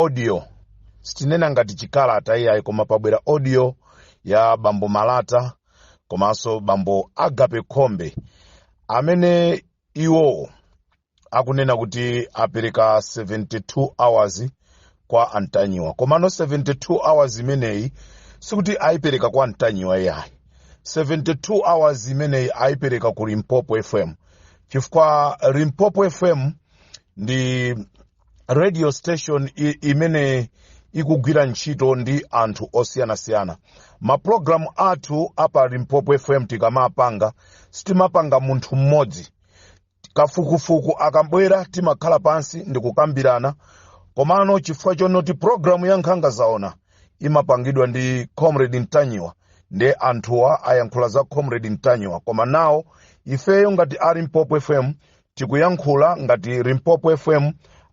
Audio sitinena ngati chikalata iyayi, koma pabwera audio ya bambo Malata komanso bambo Agape Khombe amene iwo akunena kuti apereka 72 hours kwa Antanyiwa. Komano 72 hours imeneyi sikuti ayipereka kwa Antanyiwa iyayi. 72 hours imeneyi ayipereka ku Limpopo FM, chifukwa Limpopo FM ndi radio station imene ikugwira ntchito ndi anthu osiyanasiyana. Mapulogalamu athu apa Limpopo FM tikamapanga, sitimapanga munthu mmodzi. Kafukufuku akabwera, timakhala pansi ndikukambirana. Komano chifukwa chonoti programu ya Nkhanga Zaona imapangidwa ndi Comrade Ntanyiwa, ndiye anthuwa ayankhula za Comrade Ntanyiwa. Koma nawo ifeyo ngati a Limpopo FM tikuyankhula ngati Limpopo FM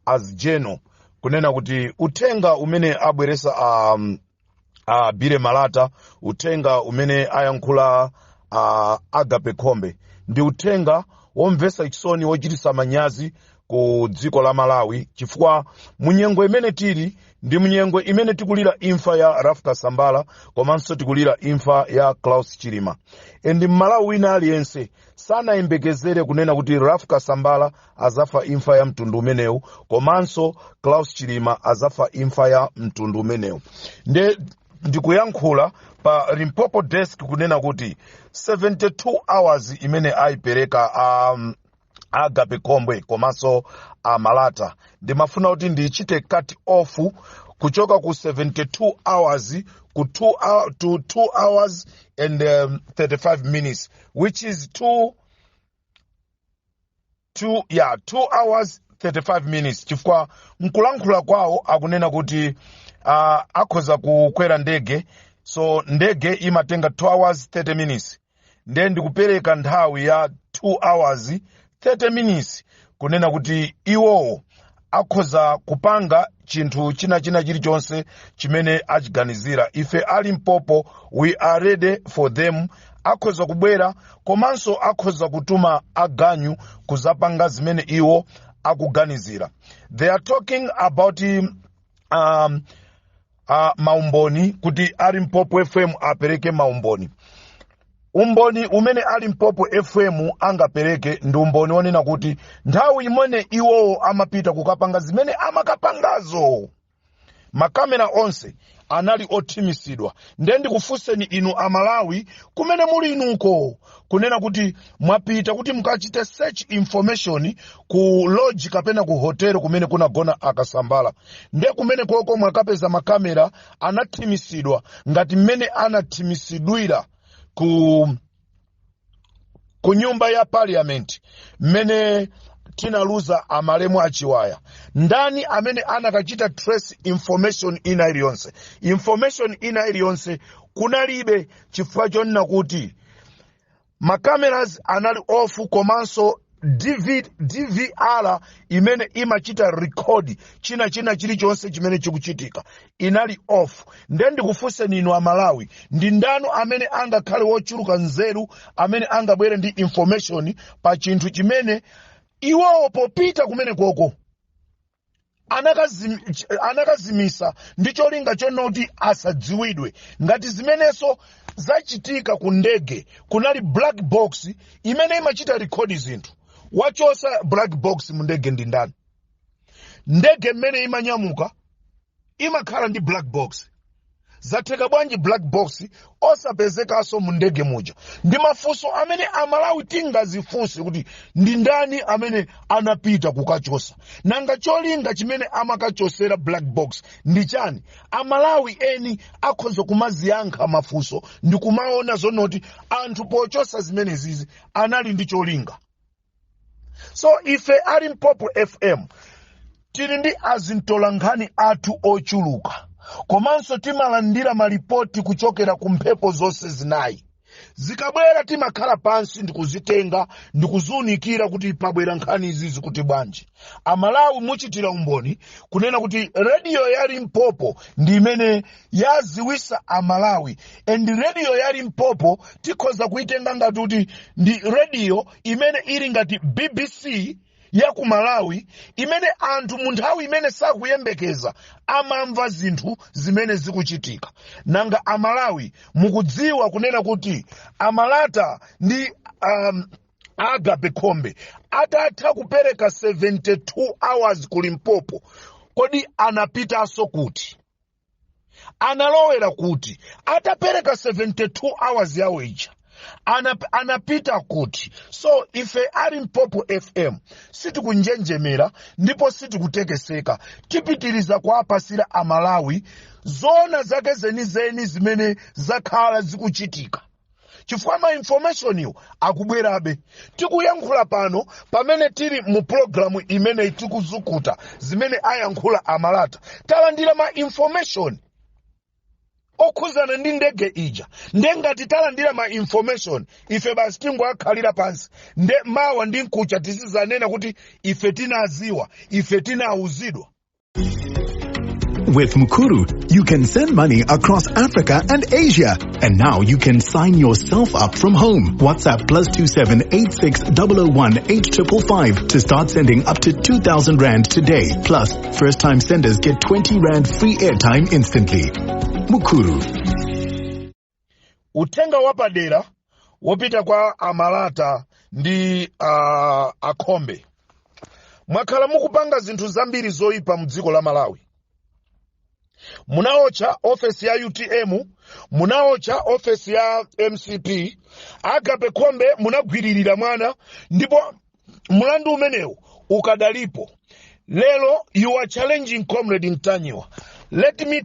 as general, kunena kuti uthenga umene abweresa a Bile Malata, uthenga umene ayankhula Agape Khombe ndi uthenga womvetsa chisoni, wochititsa manyazi ku dziko la Malawi, chifukwa munyengo imene tili ndi munyengo imene tikulira imfa ya Rafka Sambala komanso tikulira imfa ya Klaus Chilima. And Mmalawi wina aliyense sanayembekezere kunena kuti Rafka Sambala azafa imfa ya mtundu umenewu komanso Klaus Chilima azafa imfa ya mtundu umenewu. Nde ndikuyankhula pa Limpopo Desk kunena kuti 72 hours imene ayipereka Agape Khombe komanso Amalata, ndimafuna kuti ndichite cut off kuchoka ku 72 hours ku 2 hour, to 2 hours and 35 minutes, which is 2 2, yeah, 2 hours 35 minutes, chifukwa mkulankhula kwawo akunena kuti akhoza kukwera ndege. So ndege imatenga 2 hours 30 minutes. Ndiye ndikupereka nthawi ya 2 hours 30 minutes kunena kuti iwowo akhoza kupanga chinthu china china chilichonse chimene achiganizira. Ife a Limpopo, we are ready for them. Akhoza kubwera komanso akhoza kutuma aganyu kuzapanga zimene iwo akuganizira. They are talking about maumboni, kuti a Limpopo FM apereke maumboni. Umboni umene a Limpopo FM angapereke ndi umboni wonena kuti nthawi imene iwowo amapita kukapanga zimene amakapangazo, makamera onse anali othimisidwa. Ndiye ndikufunseni inu Amalawi kumene muli inuko, kunena kuti mwapita kuti mukachite search information ku lodge kapena ku hotel kumene kunagona Akasambala, ndiye kumene koko mwakapeza makamera anathimisidwa ngati mmene anathimisidwira ku nyumba ya parliament mmene tinaluza amalemu Achiwaya. Ndani amene anakachita trace information ina iliyonse? Information ina iliyonse kunalibe, chifukwa chonena kuti macameras anali off, komanso DVR imene imachita record china china chilichonse chimene chikuchitika inali off. Ndiye ndikufunseni inu Amalawi, ndi ndani amene angakhale wochuluka nzeru amene angabwere ndi information pa chinthu chimene iwowo popita kumene koko anakazimisa ndi cholinga chonoti asadziwidwe? Ngati zimenenso zachitika ku ndege, kunali black box imene imachita record zinthu. Wachosa black box mu ndege ndi ndani? Ndege mmene imanyamuka imakhala ndi black box. Zatheka bwanji black box osapezekanso mu ndege muja? Ndi mafunso amene Amalawi tingazifunse kuti ndi ndani amene anapita kukachosa? Nanga cholinga chimene amakachosera black box ndi chani? Amalawi eni akhoza kumaziyankha mafunso ndi kumaona zonoti anthu pochosa zimenezizi anali ndi cholinga. So ife a Limpopo FM tili ndi azintolankhani athu ochuluka, komanso timalandira malipoti kuchokera ku mphepo zonse zinayi. Zikabwera, timakhala pansi ndikuzitenga ndikuziunikira kuti pabwera nkhani izi zikuti bwanji. Amalawi muchitira umboni kunena kuti rediyo ya Limpopo ndi imene yaziwisa Amalawi. And rediyo ya Limpopo tikhoza kuitenga ngati kuti ndi rediyo imene ili ngati BBC. ya ku Malawi imene anthu mu nthawi imene sakuyembekeza amamva zinthu zimene zikuchitika. Nanga Amalawi mukudziwa kunena kuti Amalata ndi Agape Khombe atatha kupereka 72 hours ku Limpopo, kodi anapitanso kuti? Analowera kuti? Atapereka 72 hours yawo ija, anapita kuti? So ife a Limpopo FM sitikunjenjemera ndipo sitikutekeseka. Tipitiriza kuwapasira Amalawi zoona zake zenizeni zimene zakhala zikuchitika, chifukwa ma information iwo akubwerabe. Tikuyankhula pano, pamene tili mu pulogalamu imeneyi, tikuzukuta zimene ayankhula Amalata, talandira ma information okhuzana ndi ndege ija. Nde ngati talandira ma information, ife basi tingoakhalira pansi, nde mawa ndi mkucha tizizanena kuti ife tinaziwa, ife tinauzidwa? With Mukuru, you can send money across Africa and Asia. And now you can sign yourself up from home. WhatsApp +27 86 001 8555 to start sending up to 2,000 Rand today. Plus, first time senders get 20 Rand free airtime instantly. Mukuru. Uthenga wapadera wopita kwa Amalata ndi Akhombe: mwakhala mukupanga zinthu zambiri zoyipa mu dziko la Malawi. Munaotcha ofesi ya UTM, munaotcha ofesi ya MCP. Agape Khombe munagwiririra mwana, ndipo mlandu umenewu ukadalipo. Lero you are challenging Comrade Ntanyiwa. Let me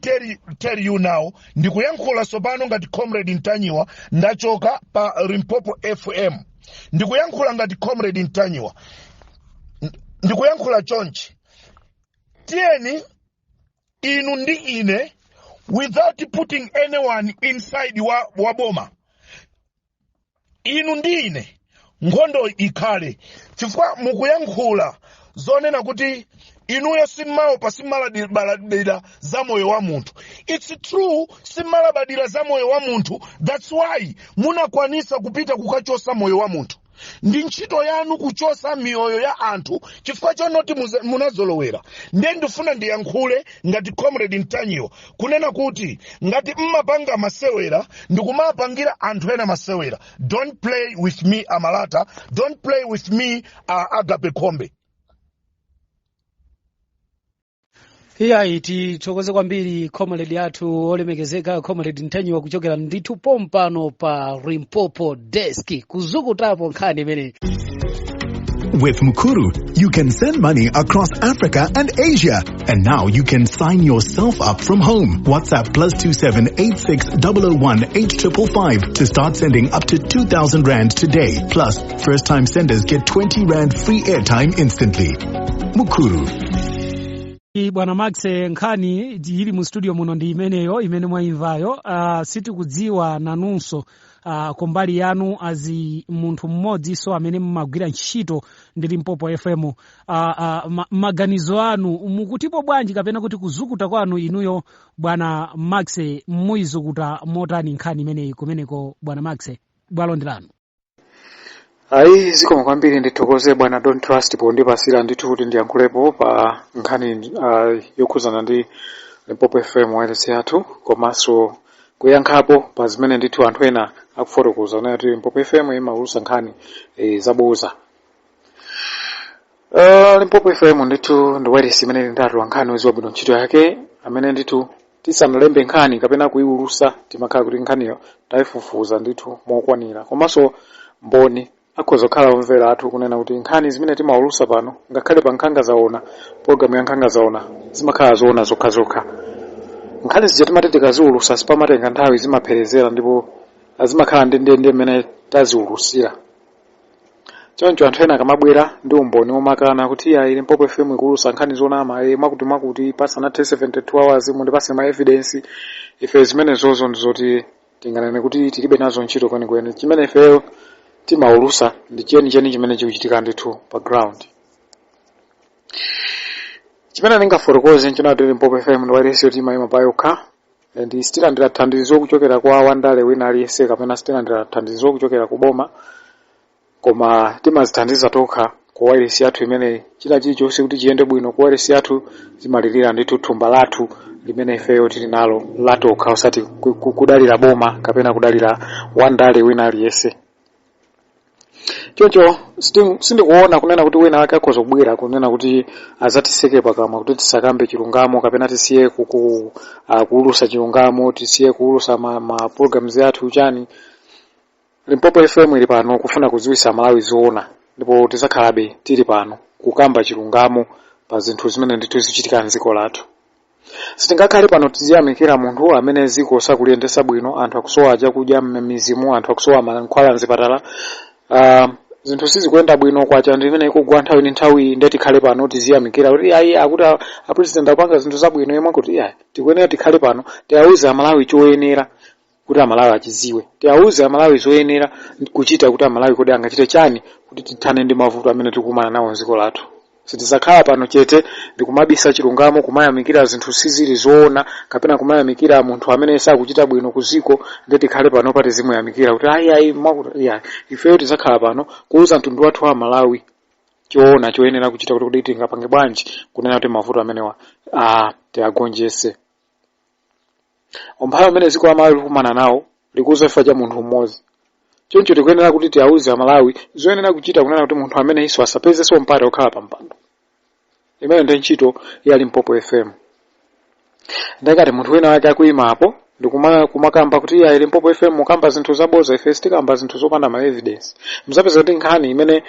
tell you now, ndikuyankhula sopano ngati Comrade Ntanyiwa. Ndachoka pa Limpopo FM, ndikuyankhula ngati Comrade Ntanyiwa, ndikuyankhula chonchi: tiyeni inu ndi ine, without putting anyone inside wa boma, inu ndi ine, nkhondo ikhale, chifukwa mukuyankhula zonena kuti inuyo simmaopa, simmalabadira za moyo wa munthu. It's true, simmalabadira za moyo wa munthu. That's why munakwanisa kupita kukachosa moyo wa munthu. Ndi ntchito yanu kuchosa miyoyo ya anthu, chifukwa chonoti munazolowera. Ndiye ndifuna ndiyankhule ngati Comrade Ntanyiwa kunena kuti ngati mmapanga masewera ndikumapangira anthu ena masewera, don't play with me, Amalata. Don't play with me, Agape Khombe. Iyayi, tithokoze kwambiri comrade athu olemekezeka, Comrade Ntanyiwa, kuchokera ndithu pompano pa Limpopo Desk, kuzukutapo nkhani imene. With Mukuru, you can send money across Africa and Asia. And now you can sign yourself up from home. WhatsApp +27 86 001 8555 to start sending up to 2,000 Rand today. Plus, first time senders get 20 Rand free airtime instantly. Mukuru. Bwana Max, nkhani ili mu studio muno ndi imeneyo imene mwayimvayo. Sitikudziwa nanunso kumbali yanu, azi munthu mmodzinso amene mumagwira ntchito ndi Limpopo FM, maganizo anu mukutipo bwanji, kapena kuti kuzukuta kwanu inuyo, bwana Max, muyizukuta motani nkhani imeneyi kumeneko? Bwana Max, bwalo ndi lanu. Ayi, zikomo kwambiri. Ndithokoze bwana Don't Trust pondipasira ndithu kuti ndiyankhulepo pa nkhani yokhuzana ndi Limpopo FM, wireless yathu, komanso kuyankhapo pa zimene ndithu anthu ena akufotokoza kunena kuti Limpopo FM imaulutsa nkhani zaboza. Limpopo FM ndithu ndi wireless imene ili ndi atolankhani odziwa bwino ntchito yake, amene ndithu tisanalembe nkhani kapena kuiulutsa timakhala kuti nkhaniyo tayifufuza ndithu mokwanira. Komanso mboni akhoza kukhala omvera athu kunena kuti nkhani zimene timaulutsa pano, ngakhale pa Nkhanga Zaona, programu ya Nkhanga Zaona, zimakhala zoona zokhazokha. Nkhani zija timati tikaziulutsa sipamatenga nthawi, zimapherezera ndipo zimakhala ndendende mmene taziulusira. Choncho anthu ena akamabwera ndi umboni womakana kuti iya, Limpopo FM ikuulutsa nkhani zonama, mwakuti mwakuti, pasanathe 72 hours mundipase ma evidence, ife zimenezozo ndizoti tinganene kuti tilibe nazo ntchito kwenikweni. Chimene ifeyo timaulusa ndi chenicheni chimene chikuchitika ndithu pa ground. Chimene ndingafotokoze nchonati Limpopo FM ndi wailesi yoti imayima pa yokha ndi sitilandira thandizo kuchokera kwa wandale wina aliyense kapena sitilandira thandizo kuchokera ku boma, koma timazithandiza tokha. Ku wireless yathu imeneyi, china chilichonse kuti chiyende bwino ku wireless yathu zimalirira ndithu thumba lathu limene ifeyo tili nalo latokha, osati kudalira boma kapena kudalira wandale wina aliyense. Choncho sindikuona kunena kuti wina wake akhoza kubwera kunena kuti azatiseke pakamwa kuti tisakambe chilungamo, kapena tisiye kuulusa chilungamo, tisiye kuulusa ma programs athu chani. Limpopo FM ili pano kufuna kudziwitsa Malawi zoona, ndipo tizakhalabe tili pano kukamba chilungamo pa zinthu zimene ndithu zichitika mdziko lathu. Sitingakhale pano tiziyamikira munthu amene dziko sakuliyendetsa bwino. Anthu akusowa chakudya m'midzimu, anthu akusowa mankhwala mzipatala, zinthu sizikuyenda bwino, kwacha ndi imene ikugwa nthawi ndi nthawi, ndiye tikhale pano tiziyamikira kuti ayi, akuti a president akupanga zinthu zabwino yemwe kuti ayi. Tikuyenera tikhale pano tiawuze Amalawi choyenera kuti Amalawi achidziwe, tiawuze Amalawi zoyenera kuchita kuti Amalawi kodi angachite chani kuti tithane ndi mavuto amene tikukumana nawo mdziko lathu. Sitizakhala pano chete ndikumabisa chilungamo, kumayamikira zinthu sizili zoona, kapena kumayamikira munthu amene sakuchita bwino ku dziko, ndi tikhale pano pa tizimuyamikira kuti ayi, ayi, mwakuti ayi. Ifeyo tizakhala pano kuuza mtundu wathu wa Malawi choona choyenera kuchita kuti tingapange bwanji kunena kuti mavuto amenewa tiagonjese. Umphawi umene dziko la Malawi likumana nawo likuza chifukwa cha munthu mmodzi. Choncho tikuyenera kuti tiauze Amalawi zoyenera kuchita kunena kuti munthu amene iso asapezenso mpata okhala pa mpando. Imene ndi ntchito ya Limpopo FM. Ndakati munthu wina wake akuyimapo ndikumakamba kuti iya, Limpopo FM mukamba zinthu zaboza, ife sitikamba zinthu zopanda ma evidence. Muzapeza kuti nkhani imene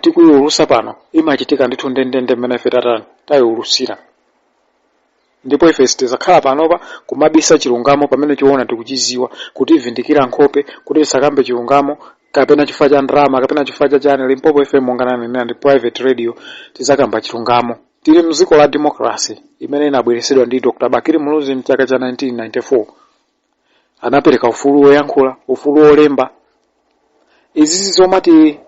tikuyiulusa pano imachitika ndithu ndendende mmene ife tatani tayiulusira, ndipo ife sitizakhala panopa kumabisa chilungamo pamene choona tikuchiziwa, kutivindikira nkhope kuti tisakambe chilungamo, kapena chifukwa cha ndalama, kapena chifukwa cha chani. Limpopo FM, monga nanenera, ndi private radio. Tizakamba chilungamo. Tili mdziko la democracy imene inabweresedwa ndi Dr. Bakili Muluzi mchaka cha 1994. Anapereka ufulu woyankhula, ufulu wolemba. Izizi zomati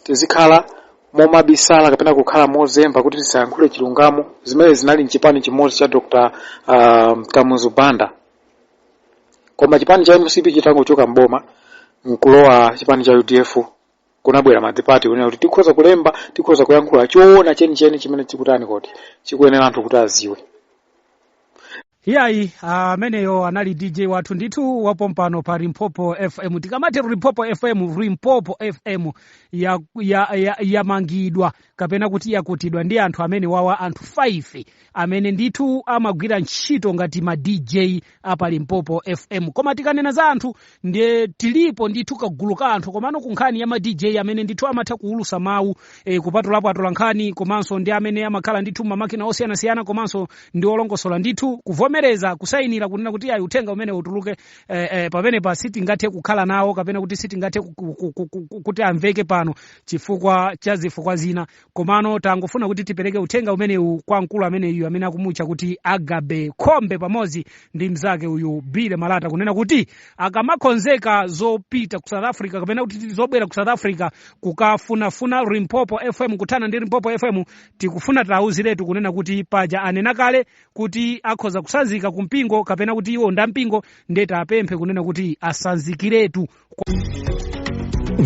tizikhala momabisala kapena kukhala mozemba kuti tisayankhule chilungamo, zimene zinali mchipani chimodzi cha Dr. Kamuzu Banda. Koma chipani cha MCP chitangochoka mboma nkulowa chipani cha UDF, kunabwera multiparty kunena kuti tikhoza kulemba, tikhoza kuyankhula choona chenicheni chimene chikutani koti chikuyenera anthu kuti aziwe. Iyayi, ameneyo anali DJ wathu ndithu wapompano pa Limpopo FM. Tikamati Limpopo FM, Limpopo FM yamangidwa ya, ya kapena kuti yakutidwa ndi anthu amene wawa, anthu 5 amene ndithu amagwira ntchito ngati ma DJ apa Limpopo FM. Koma tikanena za anthu, ndiye tilipo ndithu kagulu ka anthu, komano ku nkhani ya ma DJ amene ndithu amatha kuulusa mawu, kupatulapo atola nkhani, komanso ndi amene amakhala ndithu mamakina osiyanasiyana, komanso ndi olongosola ndithu kuvomereza, kusayinira kunena kuti ayi, uthenga umene utuluke pamene pa sitingathe kukhala nawo, kapena kuti sitingathe kuti amveke pano chifukwa cha zifukwa zina. Komano tangofuna kuti tipereke uthenga umenewu kwa mkulu ameneyu amene akumutcha kuti Agabe Khombe pamodzi ndi mzake uyu Bile Malata, kunena kuti akamakonzeka zopita ku South Africa, kapena kuti zobwera ku South Africa kukafunafuna Limpopo FM, kuthana ndi Limpopo FM, tikufuna tawuziretu kunena kuti paja anena kale kuti akhoza kusanzika kumpingo, kapena kuti iwo ndampingo, ndiye tapemphe kunena kuti asanzikiretu.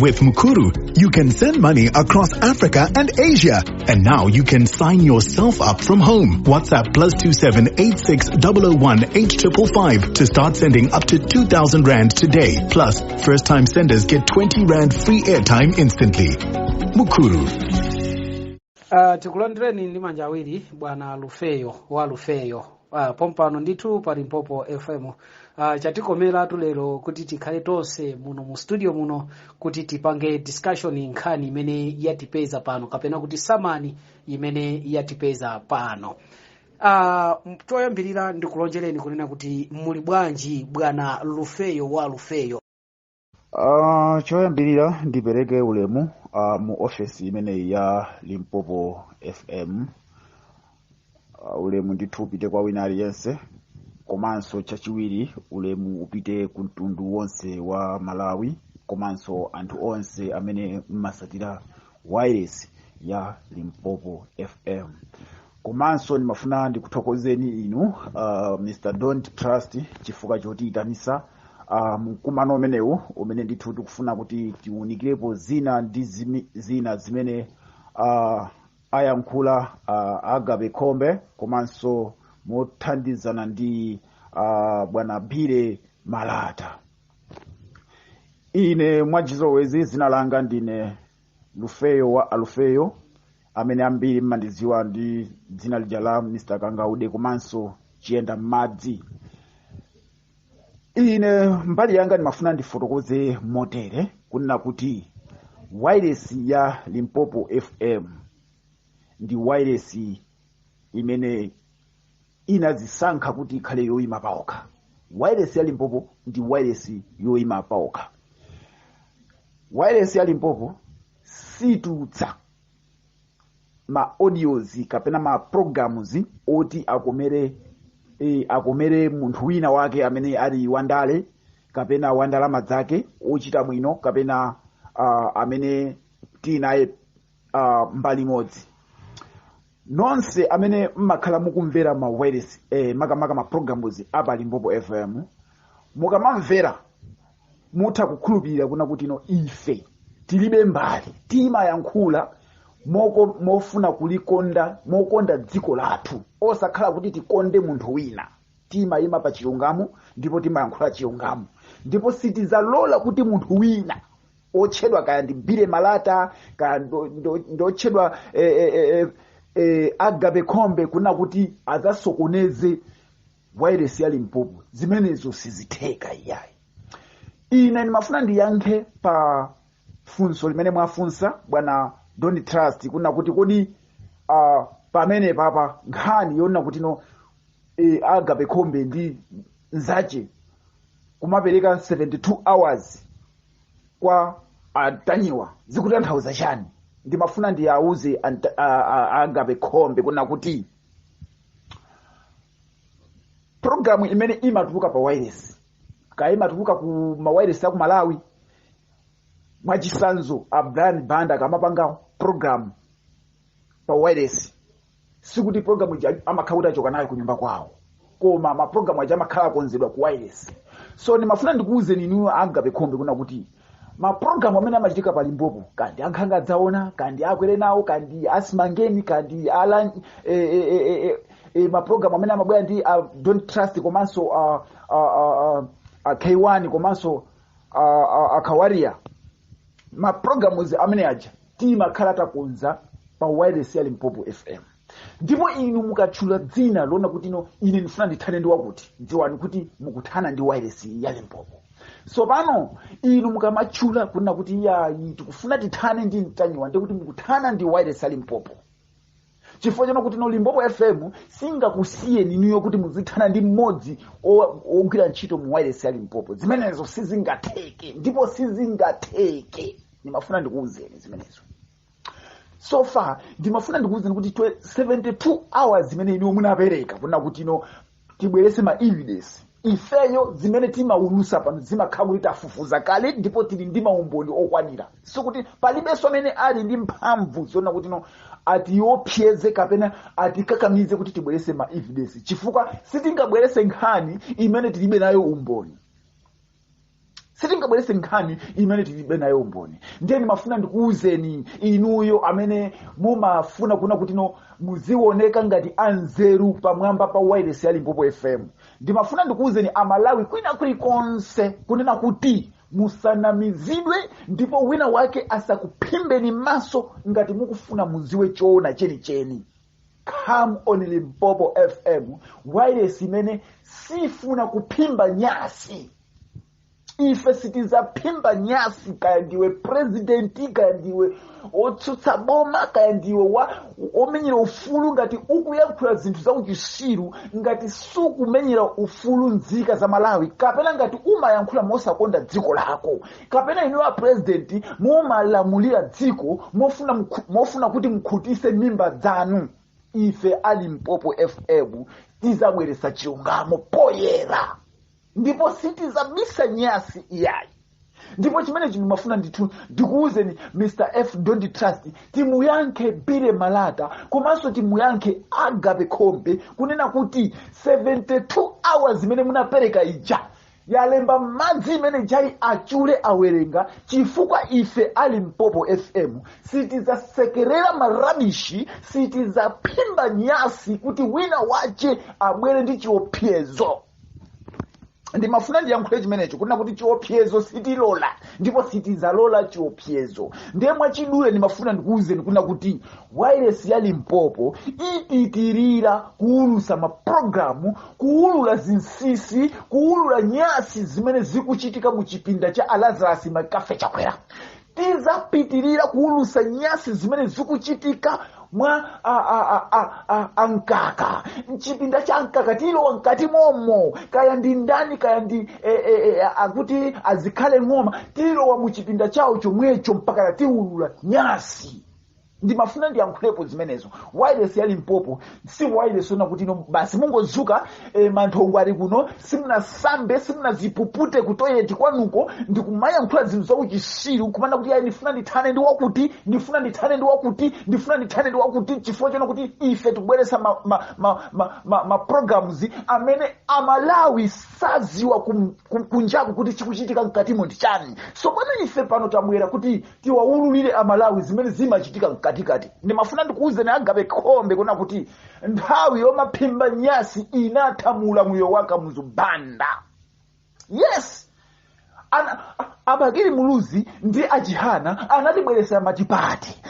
With Mukuru, you can send money across Africa and Asia. And now you can sign yourself up from home. WhatsApp +27 86 001 8555 to start sending up to 2,000 Rand today. Plus, first time senders get 20 Rand free airtime instantly. Mukuru. Tikulandireni ndi manja awiri, bwana Lufeyo wa Lufeyo, pompano ndithu pa Limpopo FM. Chatikomeratu lero kuti tikhale tonse muno mu studio muno kuti tipange discussion nkhani imene yatipeza pano, kapena kuti samani imene yatipeza pano. Choyambirira ndikulonjereni kunena kuti muli bwanji, bwana Lufeyo wa Lufeyo? Choyambirira ndipereke ulemu mu ofesi imeneyi ya Limpopo FM. Ulemu ndithu upite kwa wina aliyense. Komanso chachiwiri, ulemu upite ku mtundu wonse wa Malawi, komanso anthu onse amene mmasatira wireless ya Limpopo FM. Komanso ndimafuna ndikuthokozeni inu, Mr Don't Trust, chifukwa chotiyitanisa mkumano umenewu umene ndithu tikufuna kuti tiwunikirepo zina ndi zina zimene Ayankhula Agape Khombe komanso mothandizana ndi bwana Bile Malata. Ine mwachizolowezi zina langa ndine Lufeyo wa Alufeyo, amene ambiri mmandidziwa ndi dzina lija la Mr Kangaude komanso Chiyenda M'madzi. Ine mbali yanga ndimafuna ndifotokoze motere, kunena kuti wireless ya Limpopo FM ndi wireless imene inazisankha kuti ikhale yoyima paokha. Wireless ya Limpopo ndi wireless yoyima paokha. Wireless ya Limpopo situlutsa ma audios kapena ma programs oti akomere munthu wina wake amene ali wandale kapena wandalama zake ochita bwino kapena amene tili naye mbali imodzi. Nonse amene mmakhala mukumvera ma wireless, makamaka ma programs apa Limpopo FM, mukamamvera mutha kukhulupirira kuna kuti ino ife tilibe mbali, timayankhula mofuna kulikonda, mokonda dziko lathu, osakhala kuti tikonde munthu wina. Timayima pa chilungamo ndipo timayankhula chilungamo, ndipo sitizalola kuti munthu wina otchedwa kaya ndi Bile Malata, kaya ndotchedwa Agape Khombe, kuna kuti azasokoneze wireless ya Limpopo. Zimenezo sizitheka iyayi. Ine ndimafuna ndiyankhe pa funso limene mwafunsa, bwana Don't Trust, kuna kuti kodi pamene papa nkhani yonena kuti no Agape Khombe ndi nzache kumapereka 72 hours kwa atanyiwa zikutanthauza chani? Ndimafuna ndiyauze Agape Khombe kuna kuti programu imene imatuluka pa wireless, kaya imatuluka ku ma wireless aku Malawi, mwachisanzo a Brian Banda akamapanga program pa wireless, sikuti program ija amakhala kuti achoka nayo kunyumba kwawo, koma ma program aja amakhala akonzedwa ku wireless. So ndimafuna ndikuwuzeni inuyo Agape Khombe kuna kuti ma program amene amachitika pa Limpopo, kandi ankhanga dzaona, kandi akwere nawo, kandi asimangeni, kandi ala ma program amene amabwera ndi Don't Trust komanso K1 komanso Akawaria, ma programs amene aja timakhala takonza pa wireless ya Limpopo FM. Ndipo inu mukatchula dzina lona kuti ino ine ndifuna ndithane ndi wakuti, dziwani kuti mukuthana ndi wireless ya Limpopo. So pano inu mukamatchula kunena kuti yayi, tikufuna tithane ndi Mtanyiwa, ndikuti mukuthana ndi wireless ya Limpopo, chifukwa chona kuti no Limpopo FM singakusiyeni inuyo kuti muzithana ndi mmodzi ogwira ntchito mu wireless ya Limpopo. Zimenezo sizingatheke ndipo sizingatheke. Ndimafuna ndikuwuzeni zimenezo. So far ndimafuna ndikuwuzeni kuti 72 hours zimene inuyo munapereka kunena kuti ino tibwerese ma evidence, ifeyo zimene timaulusa pano zimakhala kuti tafufuza kale ndipo tili ndi maumboni okwanira. Sikuti palibenso amene ali ndi mphamvu zona kuti no atiopseze kapena atikakamize kuti tibwerese ma evidence, chifukwa sitingabwerese nkhani imene tilibe nayo umboni. Sitingabwerese nkhani imene tilibe nayo umboni. Ndiye ndimafuna ndikuwuzeni inuyo amene mumafuna kuna kuti no muzioneka ngati anzeru pamwamba pa wireless ya Limpopo FM, ndimafuna ndikuwuzeni Amalawi kwina kulikonse kunena kuti musanamizidwe ndipo wina wake asakuphimbeni maso. Ngati mukufuna muziwe choona chenicheni, come on Limpopo FM, wireless imene sifuna kuphimba nyasi. Ife sitizaphimba nyasi, kaya ndiwe president, kaya ndiwe otsutsa boma, kaya ndiwe wa omenyera ufulu. Ngati ukuyankhula zinthu za uchisiru, ngati sukumenyera ufulu nzika za Malawi, kapena ngati umayankhula mosakonda dziko lako, kapena inuyo a president mumalamulira dziko mofuna kuti mukhutise mimba dzanu, ife a Limpopo FM tizabweresa chilungamo poyera ndipo sitizabisa nyasi iyayi. Ndipo chimene chimafuna ndithu ndikuwuzeni Mr F Don't Trust, timuyankhe Bile Malata komanso timuyankhe Agape Khombe kunena kuti 72 hours zimene munapereka ija Yalemba madzi imene jayi, achule awerenga, chifukwa ife ali Limpopo FM sitidzasekerera ma rubbish, sitidzaphimba nyasi kuti wina wache abwere ndi chiopsezo. Ndimafuna ndiyankhule chimenecho, kunena kuti chiopsezo sitilola ndipo sitidzalola chiopsezo. Ndiye mwachidule ndimafuna ndikuwuzeni kunena kuti wireless ya Limpopo ipitirira kuulusa mapulogalamu, kuulula zinsinsi, kuulula nyasi zimene zikuchitika mu chipinda cha Alazarus Makafe Chakwera. Tizapitirira kuulusa nyasi zimene zikuchitika mwa a Mkaka, mchipinda cha Mkaka. Tilowa mkati momo, kaya ndi ndani, kaya ndi akuti azikhale ng'oma, tilowa muchipinda chawo chomwecho mpaka tiulula nyasi. Ndimafuna ndiyankhulepo zimenezo. Wireless ya Limpopo si wireless ona kuti ino basi mungodzuka, manthongo ali kuno, simunasambe, simunazipupute ku toilet kwanuko, ndikumayankhula zinthu zakuchisiru, kumana kuti ayi, ndifuna ndithane ndi wakuti, ndifuna ndithane ndi wakuti, ndifuna ndithane ndi wakuti, chifukwa chona kuti ife tikubweretsa ma programs amene Amalawi saziwa kunjaku kuti chikuchitika mkatimo ndi chani. So pano ife pano tabwera kuti tiwaululire Amalawi zimene zimachitika mkatikati. Ndimafuna ndikuwuzeni Agape Khombe kuna kuti nthawi yomaphimba nyasi inatha mulamuliro wa Kamuzu Banda. Yes, Abakili Muluzi ndi Achihana anatibweresera multiparty,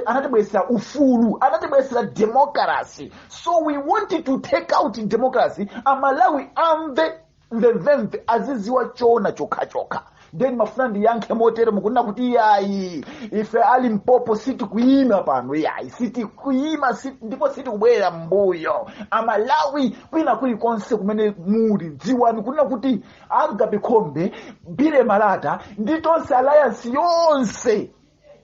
anatibweresera ufulu, anatibweresera democracy. So we wanted to take out democracy. Amalawi amve mvemvemve, aziziwa chona chokhachokha. Then mafuna ndiyankhe motere mukunena kuti yayi, ife ali Limpopo sitikuyima pano, yayi, sitikuyima, ndipo sitikubwera mbuyo. Amalawi kwina kulikonse kumene muli, dziwani kunena kuti Agape Khombe, Billy Malata ndi Tonse Alliance yonse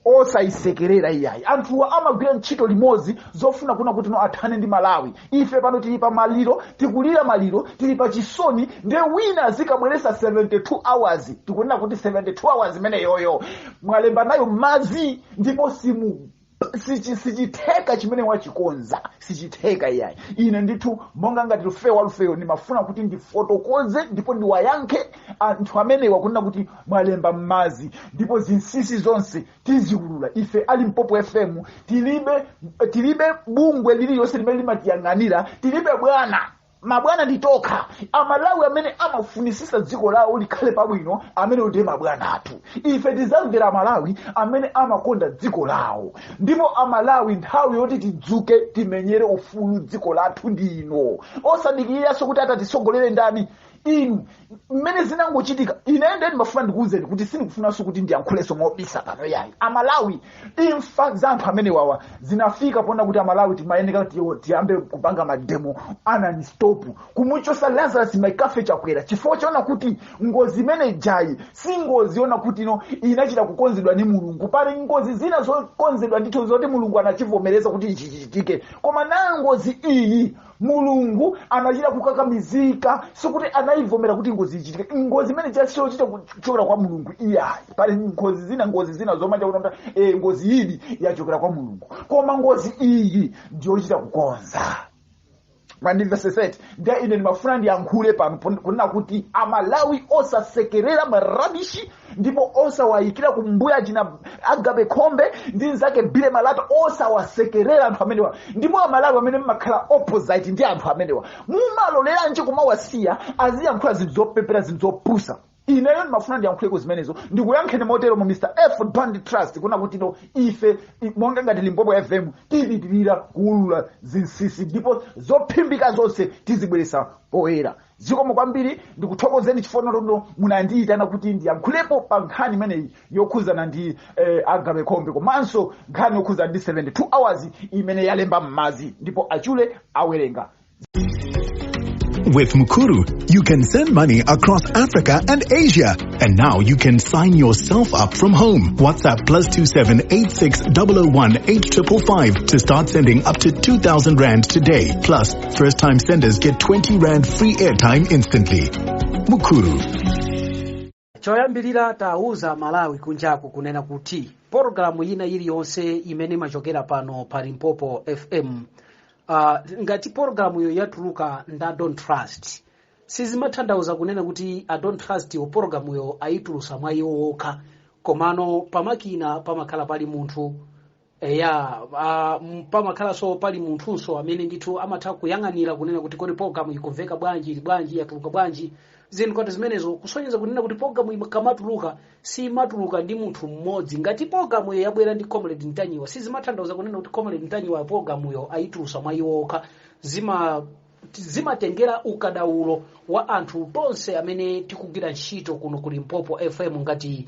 osayisekerera iyayi. Anthuwa amagwira ntchito limodzi zofuna kuna kuti no athane ndi Malawi. Ife pano tili pa maliro, tikulira maliro, tili pa chisoni, ndiye wina azikabweresa 72 hours. Tikunena kuti 72 hours imeneyoyo mwalemba nayo madzi, ndipo simu sichitheka chimene wachikonza, sichitheka iyayi. Ine ndithu monga ngati Lufeyo wa Lufeyo ndimafuna kuti ndifotokoze ndipo ndiwayankhe anthu amenewa kunena kuti mwalemba m'madzi, ndipo zinsinsi zonse tiziulula. Ife ali Limpopo FM tilibe bungwe lililonse limene limatiyang'anira, tilibe bwana, mabwana nditokha Amalawi amene amafunisisa dziko lawo likhale pabwino, amene ndiye mabwana athu. Ife tizamvera Amalawi amene amakonda dziko lawo. Ndipo Amalawi, nthawi yoti tidzuke timenyere ufulu dziko lathu ndino, osadikiriranso kuti atatisogolere ndani. Inu mmene zinangochitika, ine ndiye ndimafuna ndikuwuzeni kuti sindikufunanso kuti ndiyankhulenso mobisa pano yayi. Amalawi, imfa za anthu amene wawa zinafika pona kuti Amalawi timayeneka tiyambe kupanga ma demo anani stop kumuchosa Lazarus Makafe Chakwera, chifukwa chaona kuti ngozi imene jayi si ngozi yona kuti ino inachita kukonzedwa ni Mulungu. Pali ngozi zina zokonzedwa ndithu zoti Mulungu anachivomereza kuti ichi chichitike, koma nayo ngozi iyi Mulungu anachita kukakamizika, sikuti anayivomera kuti ngozi ichitike. Ngozi imene chasiyochita kuchokera kwa Mulungu iyayi. Pali ngozi zina zomanja kuti ngozi iyi yachokera kwa Mulungu, koma ngozi iyi ndiyochita kukonza. Mandimveseseti? Ndiye ine ndimafuna ndiyankhule pano kunena kuti Amalawi osasekerera ma rubbish, ndipo osawayikira kumbuya china Agape Khombe ndi nzake Billy Malata. Osawasekerera anthu amenewa. Ndipo Amalawi amene mmakhala opposite ndi anthu amenewa, mumaloleranji kumawasiya aziyankhula zinthu zopepera, zinthu zopusa? Ineyo ndimafuna ndiyankhuleko zimenezo. Ndikuyankheni motero mu Mr F Band Trust kuna kuti no ife monga ngati Limpopo FM tipitirira kuulula zinsinsi, ndipo zophimbika zonse tizibweresa poyera. Zikomo kwambiri, ndikuthokozeni chifukwa notono munandiyitana kuti ndiyankhulepo pa nkhani imeneyi yokhuzana ndi Agape Khombe, komanso nkhani yokhuzana ndi 72 hours imene yalemba m'madzi, ndipo achule awerenga. With Mukuru, you can send money across Africa and Asia. And now you can sign yourself up from home. WhatsApp +27 86 001 8555 to start sending up to 2,000 Rand today. Plus, first time senders get 20 Rand free airtime instantly. Mukuru. Choyambirira, tauza Malawi kunjaku kunena kuti pologalamu ina iliyonse imene imachokera pano pa Limpopo FM, ngati pologalamu iyo yatuluka nda Don't Trust Sizimatanthauza kunena kuti I Don't Trust yo pologalamuyo ayitulusa mwa iwo okha, komano pamakina pamakhala pali munthu eya, pamakhalanso pali munthunso amene ndithu amatha kuyang'anira kunena kuti kodi pologalamu ikumveka bwanji, ili bwanji, yatuluka bwanji, zinthu ngati zimenezo, kusonyeza kunena kuti pologalamu ikamatuluka simatuluka ndi munthu mmodzi. Ngati pologalamu iyo yabwera ndi Comrade Ntanyiwa, sizimatanthauza kunena kuti Comrade Ntanyiwa pologalamuyo ayitulusa mwa iwo okha. Zimatengera ukadaulo wa anthu tonse amene tikugwira ntchito kuno ku Limpopo FM, ngati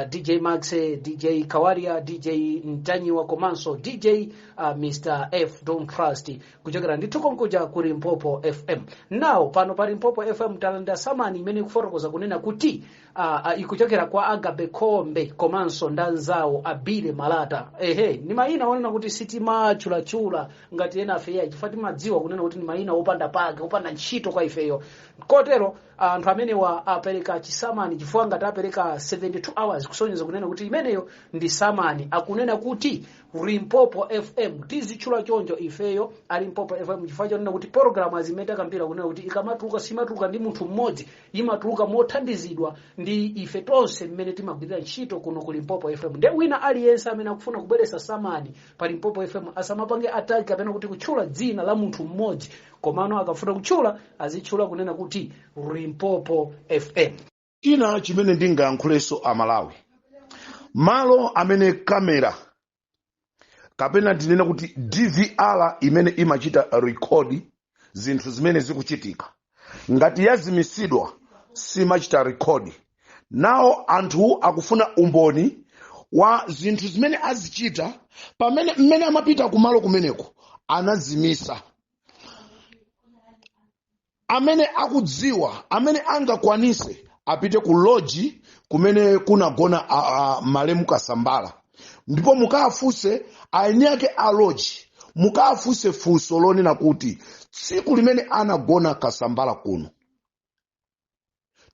DJ Max, DJ Kawaria, DJ Ntanyiwa komanso DJ Mr F Don't Trust, kuchokera ndithu konkuja ku Limpopo FM. Now pano pa Limpopo FM talanda samani imene ikufotokoza kunena kuti ikuchokera kwa Agape Khombe komanso ndanzawo Abile Malata. Ehe, ni mayina onena kuti sitimachulachula ngati ena afeya, chifukwa timadziwa kunena kuti ni mayina opanda pake, opanda ntchito kwa ifeyo. Kotero anthu amenewa apereka chisamani, chifukwa ngati apereka 72 hours, kusonyeza kunena kuti imeneyo ndi samani. Akunena kuti Limpopo FM tizitchula choncho ifeyo a Limpopo FM, chifukwa chonena kuti program azimene takambira kunena kuti ikamatuluka simatuluka ndi munthu mmodzi, imatuluka mothandizidwa ndi ife tonse mmene timagwirira ntchito kuno ku Limpopo FM. Nde wina aliyense amene akufuna kubweretsa samani pa Limpopo FM asamapange attack kapena kuti kutchula dzina la munthu mmodzi, komano akafuna kutchula azitchula kunena kuti Limpopo FM. China chimene ndingayankhulenso Amalawi, malo amene kamera kapena ndinena kuti DVR imene imachita record zinthu zimene zikuchitika, ngati yazimisidwa simachita record. Nawo anthu akufuna umboni wa zinthu zimene azichita pamene mmene amapita kumalo kumeneko anazimisa. Amene akudziwa, amene angakwanise, apite ku lodge kumene kunagona malemu Kasambala, ndipo mukafunse aeni ake a lodge, mukafunse funso lonena kuti tsiku limene anagona Kasambala kuno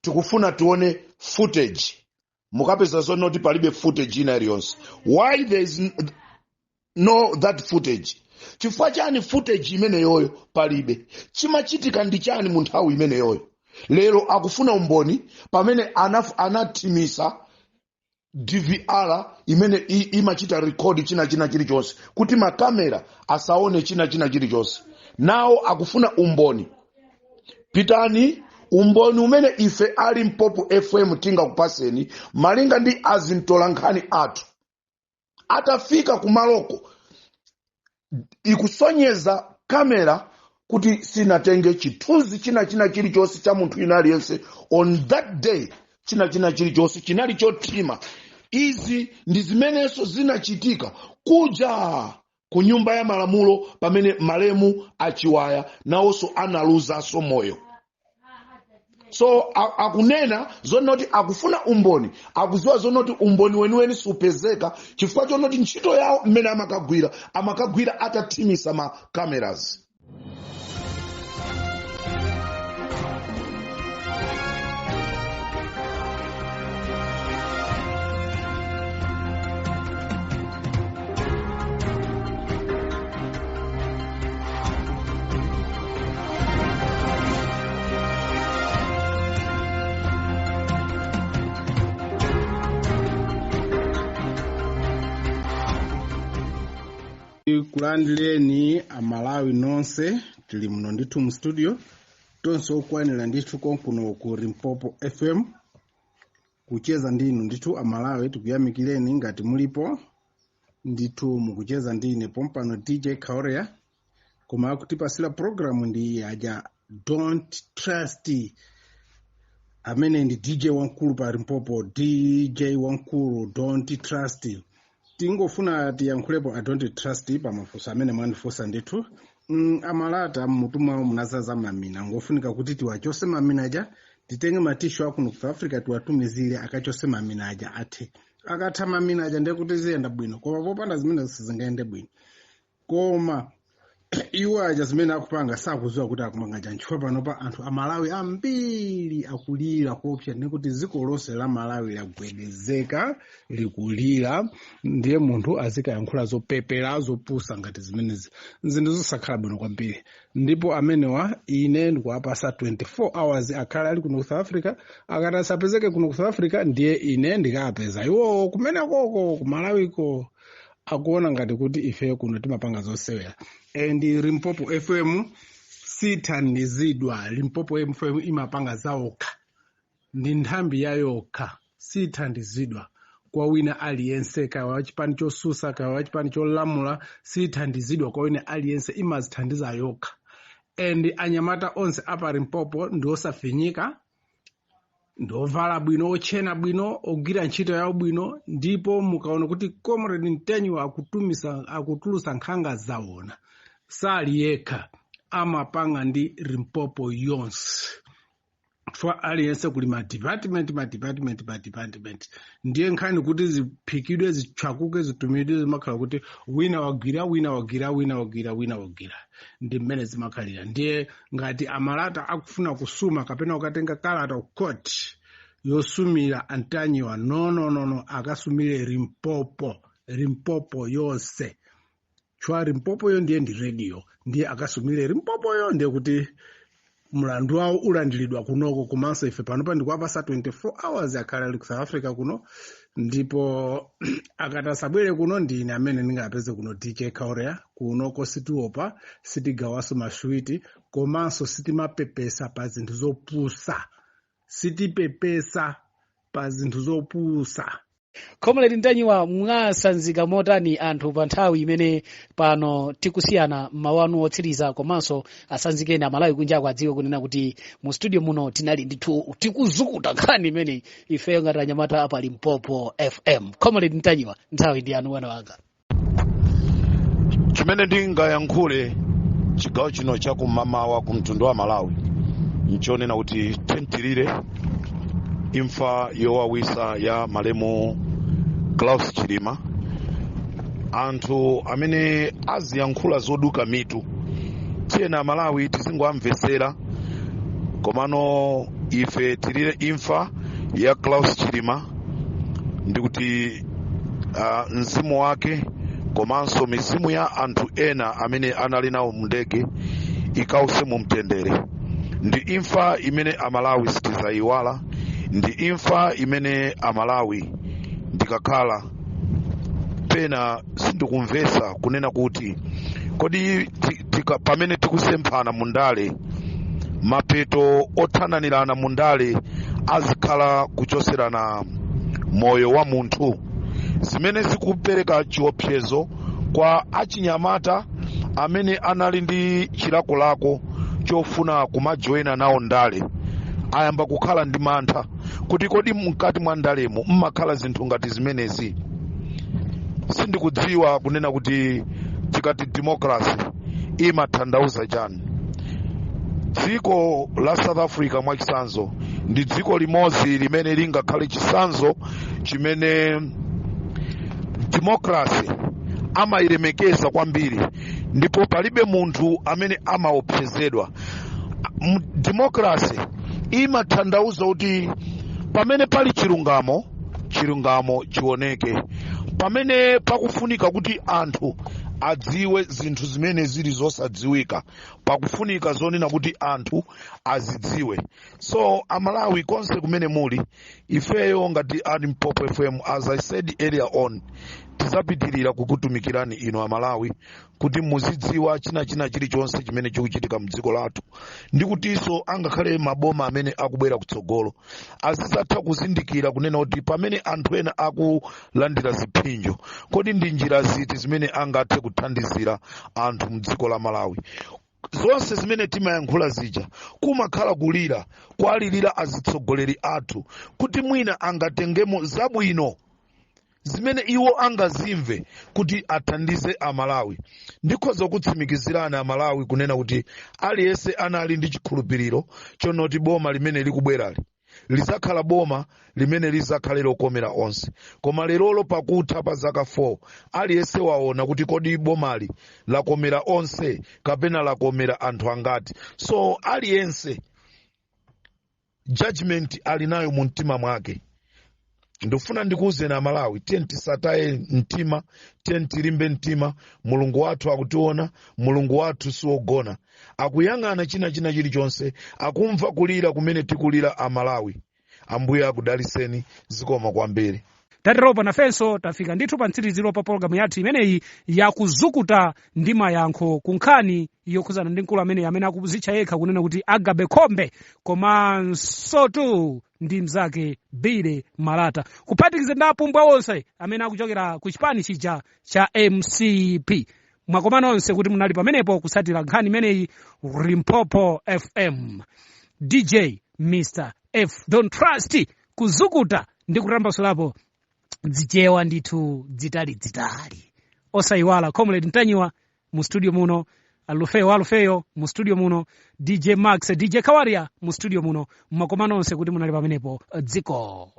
tikufuna tione footage. Mukapeza zonoti palibe footage ina iliyonse. Why there is no that footage? Chifukwa chani footage imeneyoyo palibe? Chimachitika ndi chani mu nthawi imeneyoyo? Lero akufuna umboni pamene anathimisa DVR imene imachita record china china chilichonse kuti makamera asaone china china chilichonse. Nawo akufuna umboni. Pitani, umboni umene ife ali Limpopo FM tingakupaseni malinga ndi azintola nkhani athu atafika kumaloko, ikusonyeza kamera kuti sinatenge chithunzi china china chilichonse cha munthu ina aliyense on that day. China china chilichonse chinali chothima. Izi ndi zimenenso zinachitika kuja ku nyumba ya malamulo pamene malemu Achiwaya nawonso analuzanso moyo. So akunena zonoti akufuna umboni, akuziwa zonoti umboni weniweni supezeka chifukwa chonoti ntchito yawo mmene amakagwira, amakagwira atathimisa ma cameras. Kulandireni Amalawi nonse, tili muno ndithu mu studio tonse okwanira ndithu konkuno ku Limpopo FM kucheza ndinu ndithu. Amalawi, tikuyamikireni ngati mulipo ndithu mukucheza ndine pompano DJ Kaurea, koma akutipasira program ndi aja Don't Trust, amene ndi DJ wamkulu pa Limpopo, DJ wamkulu Don't Trust. Tingofuna tiyankhulepo a Don't Trust pamafunso amene mwandifunsa ndithu. Amalata mmutu mwawo munazaza mamina, ngofunika kuti tiwachose mamina aja, titenge ma tissue akuno ku South Africa tiwatumizire akachose mamina aja athe. Akatha mamina aja ndiye kuti ziyenda bwino, koma popanda zimene sizingayende bwino. Koma Iwo aja zimene akupanga sakudziwa kuti akupanga chani, chifukwa panopa anthu Amalawi ambiri akulira kuopsa, ndikuti dziko lonse la Malawi lagwedezeka, likulira. Ndiye munthu azikayankhula zopepera, zopusa ngati zimenezi, zinthu zosakhala bwino kwambiri. Ndipo amenewa ine ndikuwapasa 24 hours, akhale ali kuno ku South Africa. Akati asapezeke kuno ku South Africa, ndiye ine ndikapeza iwowo kumenekoko ku Malawiko. Akuona ngati kuti ife kuno timapanga zosewera. And Limpopo FM sithandizidwa. Limpopo FM imapanga zawokha, ndi nthambi yayokha, sithandizidwa kwa wina aliyense, kaya wachipani chosusa, kaya wachipani cholamula, sithandizidwa kwa wina aliyense, imazithandiza yokha. And anyamata onse apa Limpopo ndi osafinyika, ndi ovala bwino, ochena bwino, ogwira ntchito yawo bwino. Ndipo mukaona kuti Comrade Ntanyiwa akutumisa, akutulusa nkhanga zaona, sali yekha, amapanga ndi Limpopo yonse, chifukwa aliyense kuli ma department, ma department, ma department. Ndiye nkhani kuti ziphikidwe, zitchwakuke, zitumidwe, zimakhala kuti wina wagwira, wina wagwira, wina wagwira, wina wagwira, ndi mmene zimakhalira. Ndiye ngati amalata akufuna kusuma kapena kukatenga kalata ku court yosumira Antanyiwa, no, no, no, no, akasumire Limpopo, Limpopo yonse, chifukwa Limpopoyo ndiye ndi radio. Ndiye akasumire Limpopoyo, ndiye kuti mlandu wawo ulandiridwa kunoko. Komanso ife panopa ndikuwapasa 24 hours, akhala ali ku South Africa kuno. Ndipo akati asabwere kuno, ndine amene ndingapeze kuno, DJ Kaurea. Kunoko sitiopa, sitigawaso maswiti, komanso sitimapepesa pa zinthu zopusa, sitipepesa pa zinthu zopusa. Comrade Ntanyiwa, mwasanzika motani anthu pa nthawi imene pano tikusiyana, mawu anu otsiriza, komanso asanzikeni Amalawi kunjako adziwe kunena kuti mu studio muno tinali ndithu tikuzukuta nkhani imeneyi, ifeyo ngati anyamata apa Limpopo FM. Comrade Ntanyiwa, nthawi ndi yanu, bwana wanga. Chimene ndingayankhule chigawo chino chakumamawa ku mtundu wa Malawi nchonena kuti tentilire imfa yowawisa ya malemu Klaus Chilima. Anthu amene aziyankhula zoduka mitu, tiyena Malawi tizingowamvesera, komano ife tilire imfa ya Klaus Chilima, ndikuti mzimu wake komanso mizimu ya anthu ena amene anali nawo mndege ikause mu mtendere. Ndi imfa imene Amalawi sitizayiwala, ndi imfa imene Amalawi ndikakhala pena sindikumvesa kunena kuti kodi pamene tikusemphana mundale, mapeto othananirana mundale azikhala kuchoserana moyo wa munthu, zimene zikupereka chiopsezo kwa achinyamata amene anali ndi chilakolako chofuna kumajoyina nawo ndale. Ayamba kukhala ndi mantha kuti kodi mkati mwa ndalemo mmakhala zinthu ngati zimenezi. Sindikudziwa kunena kuti tikati democracy imatanthauza chani. Dziko la South Africa, mwachitsanzo, ndi dziko limodzi limene lingakhale chitsanzo chimene democracy amayilemekeza kwambiri, ndipo palibe munthu amene amaopsezedwa. Democracy imatanthauza kuti pamene pali chilungamo, chilungamo chioneke. Pamene pakufunika kuti anthu adziwe zinthu zimene zili zosadziwika, pakufunika zonena kuti anthu azidziwe. So Amalawi konse kumene muli, ifeyo ngati a Limpopo FM, as I said earlier on, tizapitirira kukutumikirani inu Amalawi kuti muzidziwa china china chilichonse chimene chikuchitika mdziko lathu, ndi kutinso angakhale maboma amene akubwera kutsogolo azizatha kuzindikira kunena kuti pamene anthu ena akulandira ziphinjo, kodi ndi njira ziti zimene angathe kuthandizira anthu mdziko la Malawi. Zonse zimene timayankhula zija kumakhala kulira, kwalirira azitsogoleri athu kuti mwina angatengemo zabwino zimene iwo angazimve kuti athandize Amalawi. Ndikhoza kutsimikizirani Amalawi kunena kuti aliyense anali ndi chikhulupiriro chonoti boma limene likubwerali Lizakhala boma limene lizakhale lokomera onse. Koma lerolo, pakutha pa zaka 4, aliyense waona kuti kodi bomali lakomera onse kapena lakomera anthu angati? So aliyense judgment ali nayo mu mtima mwake. Ndikufuna ndikuwuzeni Amalawi, tiye tisataye mtima, tiye tilimbe mtima. Mulungu wathu akutiona. Mulungu wathu siwogona, akuyang'ana china china chilichonse, akumva kulira kumene tikulira Amalawi. Ambuye akudaliseni. Zikoma kwambiri. Tateropo nafenso tafika ndithu pa mtsiriziro pa pologalamu yathu imeneyi yakuzukuta ndi mayankho ku nkhani yokhuzana ndi mkulu ameneyi amene akuzitcha yekha kunena kuti Agape Khombe, komansotu ndi mzake Billy Malata, kuphatikiza ndi apumbwa onse amene akuchokera ku chipani chija cha MCP. Mwakoma nonse kuti munali pamenepo kutsatira nkhani imeneyi. Limpopo FM, DJ Mr F Don't Trust, kuzukuta ndi kutambasulapo dzichewa ndithu dzitali dzitali. Osayiwala Comrade Ntanyiwa mu studio muno, Alufeyo Alufeyo mu studio muno, DJ Max, DJ Kawaria mu studio muno. Mwakoma nonse kuti munali pamenepo. Dziko.